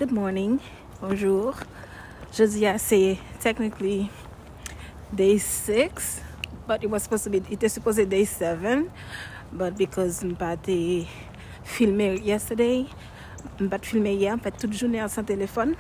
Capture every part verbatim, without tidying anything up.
Good morning. Bonjou. Jodi a se technically day six, but it was supposed to be, li te sipoze day seven, but because m pa te filme yesterday, m pa t filme yè, m fè tout jounen an san telefòn.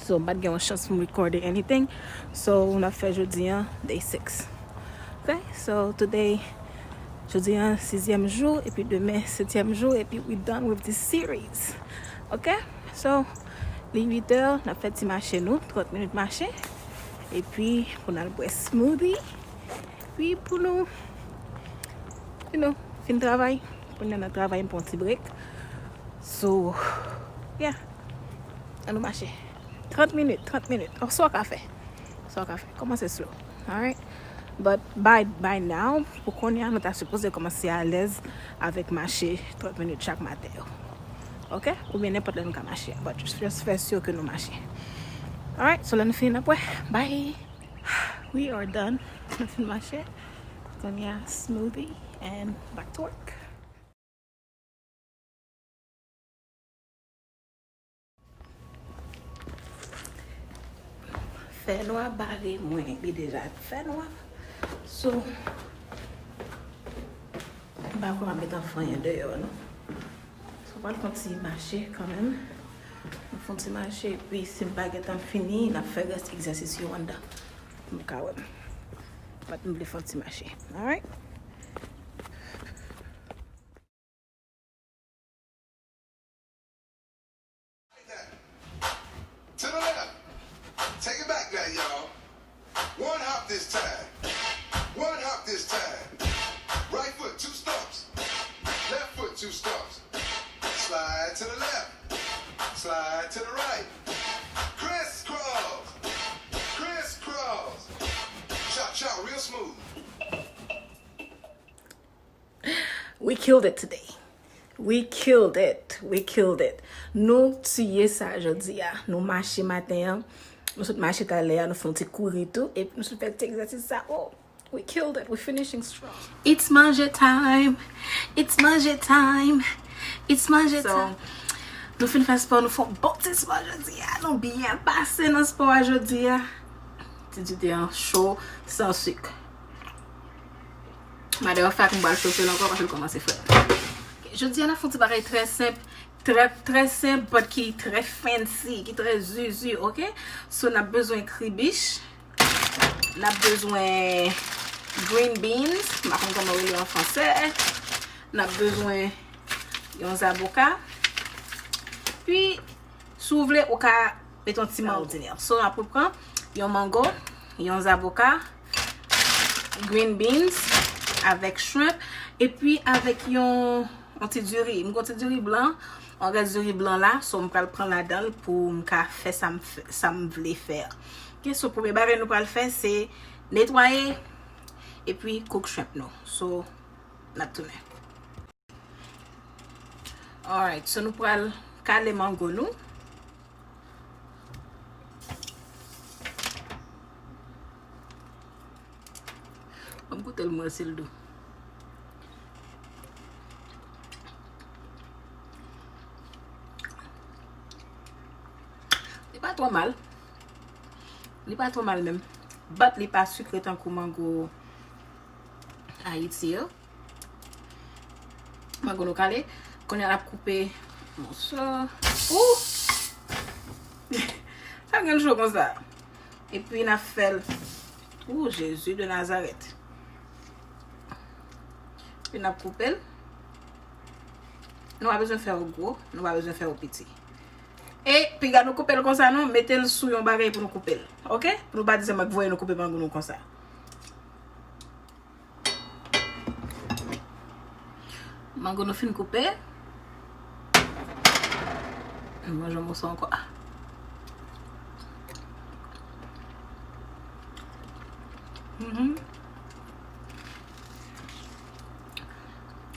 So, m pa t gen yon chans pou m record anything. So, n ap fè jodi an day six. Ok? So, today, jodi an sizyèm jou, epi demen setyèm jou, epi we done with this series. Ok? So, li uit è, n ap fè ti mache nou, trant minit mache. Epi, pou n al bwè smoothie. Epi, pou nou, you know, fin travay. Kounye a nan travay, m pran ti break. So, yeah. Ann nou mache. Trant minit, trant minit. Oh, sa w ka fè. Sa w ka fè. Kòmanse slow. Alright? But by, by now, pou kounye a, nou ta sipoze kòmanse alèz avèk mache trant minit chak maten yo. Ok? Oubyen nenpòt lè nou ka mache. But just, just fè si ke nou mache. Alright? So, lè nou fini, n ap wè. Bye! We are done. Nou fin mache. Kounye a, smoothie and back to work. Fènwa bare mwen, li deja fènwa. So, m pa kwè m ap gentan fè anyen deyò, non. So, m pral fè yon ti mache kanmenm. M fè yon ti mache, epi si m pa gentan fini, n ap fè rès egzèsis yo anndan. M ka wè m. But m vle fè yon ti mache. Alright? To the left. Take it back now, y'all. One hop this time. One hop this time. Right foot, two stumps. Left foot, two stumps. Slide to the left. Slide to the right. Crisscross. Crisscross. Cha cha, real smooth. We killed it today. We killed it. We killed it. Nou tiye sa jodi a. Nou mache maten an. Nou sot mache talè a, nou fè yon ti kouri tou. Epi nou sot fè ti egzèsis sa. Oh, we killed it. We finishing strong. It's manje time. It's manje time. It's manje time. Nou fin fè spò, nou fè yon bon ti spò jodi a. Nou byen pase nan spò a jodi a. Ti dite an cho, san sik. Matter of fact, m pral chofe l ankò paske l kòmanse frèt. Ok, jodi a, n ap fè yon ti bagay trè senp, trè, trè senp, but ki trè fancy, ki trè zuzu, ok? So, n ap bezwen kribich, n ap bezwen green beans, m pa konn kòman yo rele an fransè, n ap bezwen yon zaboka, pi Si w vle, ou ka met yon ti mango. So, n ap pran yon mango, yon zaboka, green beans, avèk shrimp, epi avèk yon, yon ti diri. M gen yon ti diri blan, yon rès diri blan la, so m pral pran ladan l pou m ka fè sa m fè, sa m vle fè a. Ok, so premye bagay nou pral fè, se netwaye epi cook shrimp nou. So, n ap tounen. Alright, so nou pral kale mango nou. Ban m goute l, m wè si l dou. Li pa twò mal. Li pa twò mal menm. But li pa sikre tankou mango Ayiti yo. Mango nou kale. Kounye a n ap koupe moso. Ou! Sa gen cho konsa. Epi n ap fè l. Ou, Jezi de Nazarèt. Epi n ap koupe l. Nou pa bezwen fè yo gwo, nou pa bezwen fè yo piti. E piga nou koupe l konsa non, mete l sou yon bagay pou nou koupe l. Ok? Pou nou pa di se mwen k voye nou koupe mango nou konsa. Mango nou fin koupe. Nou manje yon moso ankò. Mhm.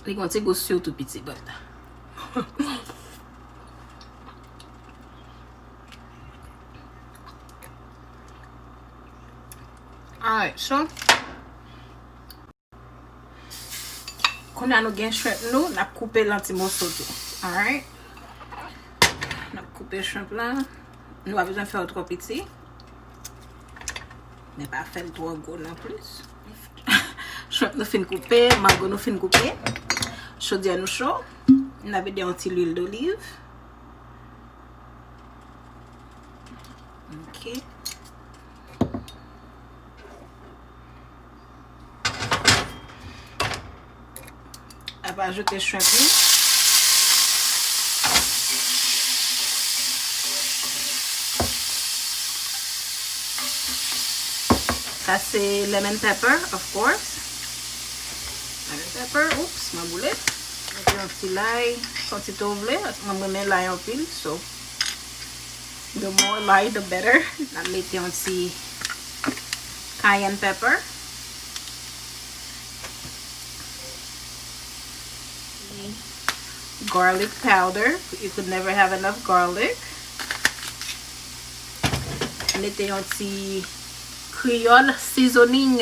Li gen yon ti gou sitou piti, but. Alright, so. Kounye a nou gen shrimp nou, n ap koupe l an ti moso tou. Alright? N ap koupe Shrimp la, nou pa bezwen fè yo twò piti. Men pa fè l twò gwo non plis. Shrimp nou fin koupe, mango nou fin koupe. Chodyè nou cho. N ap vide yon ti lwil doliv. Ok. Ap ajoute shrimp li. Sa se lemon pepper, of course. Lemon pepper, oops, mwen boule. Mete yon ti lay, kantite w vle. Mwen renmen lay anpil, so the more lay, the better. N ap mete yon ti cayenne pepper. Garlic powder. You could never have enough garlic. Mete yon ti Creole seasoning.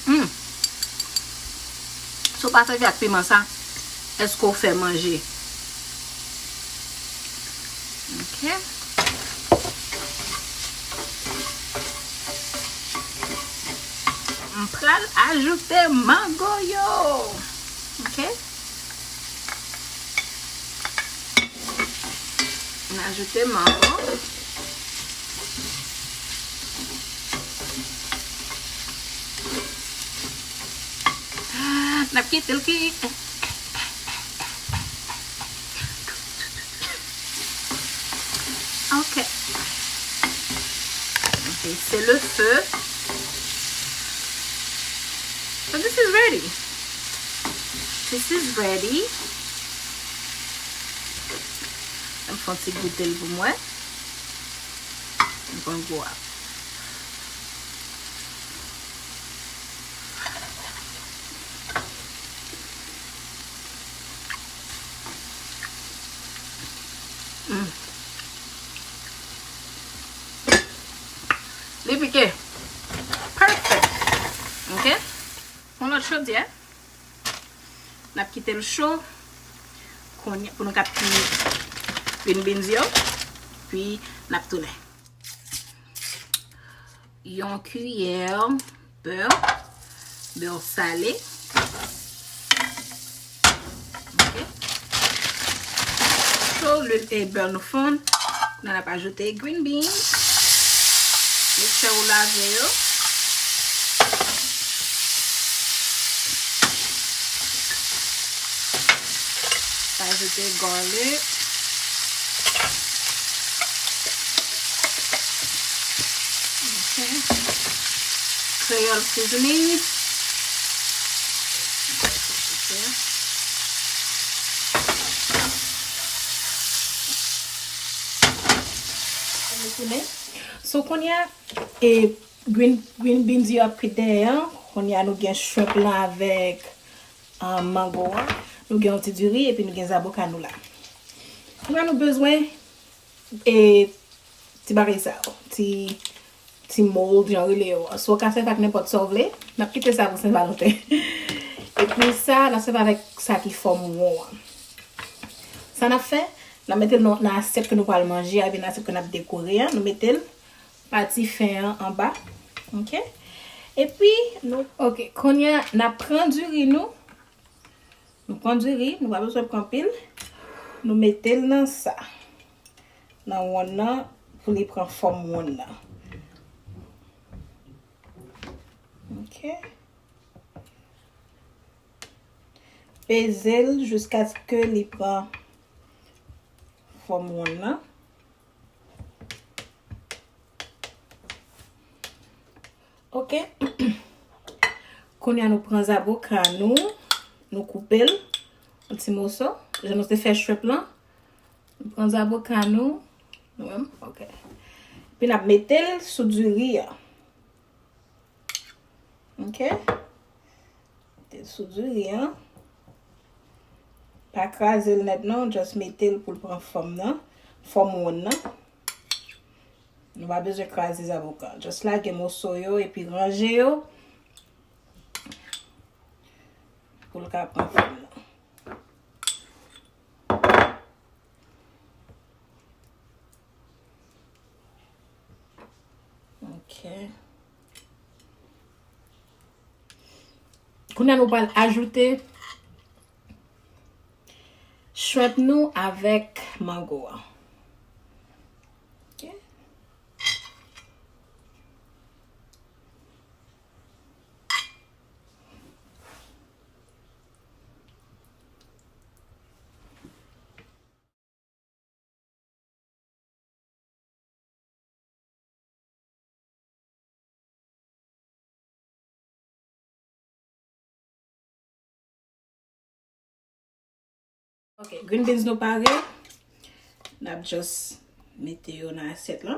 Hmm. Si w pa sèvi ak piman sa, èske w fè manje? Ok. M pral ajoute mango yo. Ok. M ajoute mango. N ap kite l ki. Ok. Ok, c'est le feu. So this is ready. This is ready. M fè yon ti goute l pou mwen. M pran gou a. Mm. Li pike. Perfect. Ok. Yon lòt chodyè. N ap kite l cho. Kounye, pou nou ka pli green beans yo. Pi n ap tounen. Yon kiyè bè, bè sale. Ok. So, lwil e bè nou fonn. Kounye a n ap ajoute green beans. Make sure ou lave yo. Ajoute garlic. Ok. Creole seasoning. Ok. Retounen. So, kounye a, e, green, green beans yo ap kwit dèyè an. Kounye a, nou gen shrimp lan avèk, ah, mango an. Nou gen yon ti diri, epi nou gen zaboka nou la. Kounye a, nou bezwen, e, ti bagay sa yo, ti, ti mold, jan yo rele yo an. So, w ka sèvi ak nenpòt sa w vle. N ap kite sa pou Sen Valanten. Epi sa, n ap sèvi avèk sa ki fòm won an. Sa n ap fè, n ap mete l nan, nan asyèt ke nou pral manje a, epi nan asyèt ke n ap dekore an, nou mete l pati fen an anba. Ok? Epi, nou, ok, kounye a, n ap pran diri nou. Nou pran diri, nou pa bezwen pran anpil. Nou mete l nan sa. Nan wonn nan, pou li pran fòm wonn nan. Ok. Peze l jiskaske li pran fòm wonn nan. Ok. Kounye a nou pran zaboka nou, nou koupe l an ti moso, jan nou te fè shrimp lan. Nou pran zaboka nou, nou menm, ok. Epi n ap mete l sou diri a. Ok. Mete l sou diri a. Pa kraze l nèt non, just mete l pou l pran fòm nan, fòm wonn nan. Nou pa bezwen kraze zaboka. Just lage moso yo epi ranje yo pou l ka pran fòm nan. Ok. Kounye a nou pral ajoute shrimp nou avèk mango a. Ok. Ok, green beans nou pare. N ap just mete yo nan asyèt lan.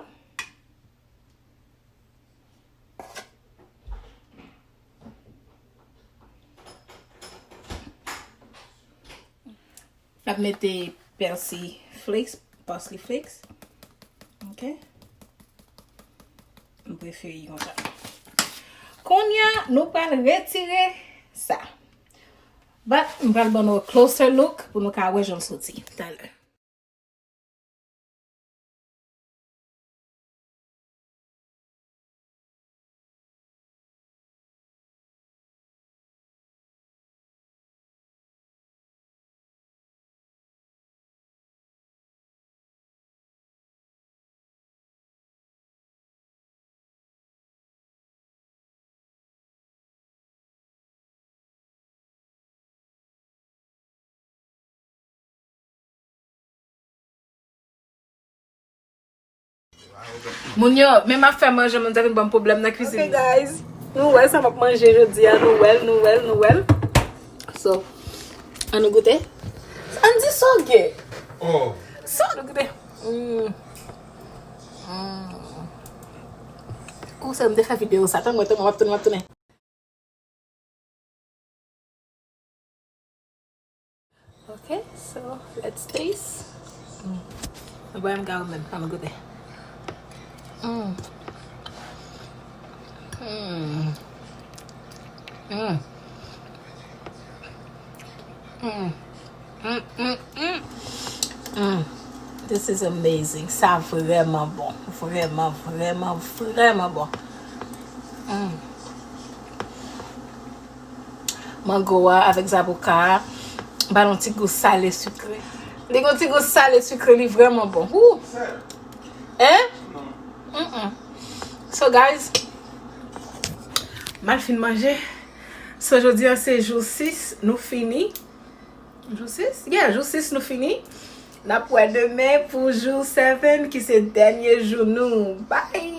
N ap mete pèsi flakes, parsley flakes. Ok. M prefere l konsa. Kounye a, nou pral retire sa. But, m pral ban nou closer look pou nou ka wè jan l soti talè. Moun yo, men m ap fè manje, moun sa vin ban m pwoblèm nan kwizin. Ok, guys, nou wè sa m ap manje jodi a, nou wè l, nou wè l, nou wè l. So, ann nou goute. Ann di so gen. Oh. So, nou goute. Mm. Mm. Kou se m te fè videyo sa, tann mwen, tann mwen, m ap tounen, m ap tounen. Ok, so let's taste. Mm. Mwen bwè m gawo menm, ann goute. Mm. Mm. Mm. Mm. Mm, mm, mm. Mm. This is amazing. Sa vrèman bon. Vrèman, vrèman, vrèman bon. Mm. Mango a avèk zaboka a ba l yon ti gou sale sikre. Li gen yon ti gou sale sikre, li vrèman bon. Woo! Hein? Mm-mm. So, guys, m al fin manje. So, jodi a se jou sis, nou fini. Jou sis? Yeah, jou sis nou fini. N ap wè demen pou jou seven, ki se dènye jou nou. Bye!